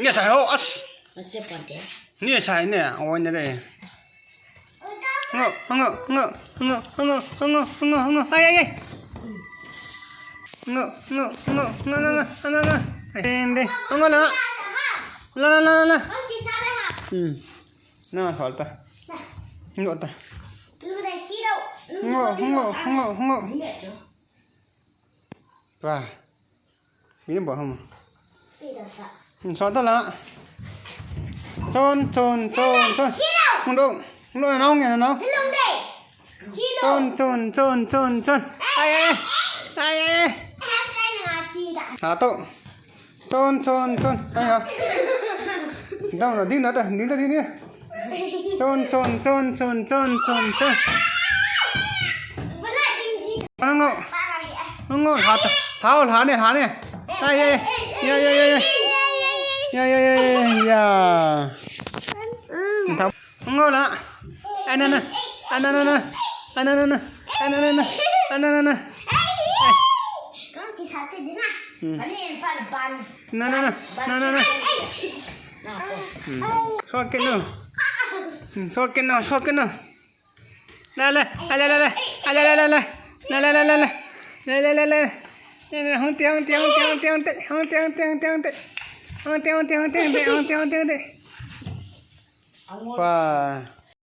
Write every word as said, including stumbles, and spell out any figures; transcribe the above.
Ni sai ho, as. Ni sai ne, o ne re. Ngo, ngo, ngo, ngo, ngo, ngo, ngo, ngo, ngo. Ai, ai, ai. Ngo, ngo, ngo, ngo, ngo, ngo, ngo, ngo. Ai, ding, ding. Ngo la. La, la, la, la, la. Hmm. Na, solta. Ngo ta. Ngo, ngo, ngo, ngo. Wah. Ini buah ham. Hmm, solta la. Son, son, son, son. Hung dong. Hung dong, nao nge, nao. Son, son, son, son, son. Ai, ai, ai. Ai, ai, ai. Satu. Son, son, son. Ai, ha. Dong, ding, ding, ding, ding, ding. Son, son, son, son, son, son, son. Ngo. Ngo, lha ta. Lha, lha ne, lha ne. Ai, ai. Ya, ya, ya, ya. Ya, ya, ya, ya, ya. Ngo la. Anana. Anana. Anana. Anana. Anana. Hmm. Na, na, na. Na, na, na. Hmm. Socket no. Hmm, socket no, socket no. La, la, la, la, la. La, la, la, la, la. La, la, la, la, la. La, la, la, la. La, la, hung te, hung te, hung te, hung te, hung te. Hung te, hung te, hung te, hung te. Hung te, hung te, hung te, hung te, hung te, hung te. Pa.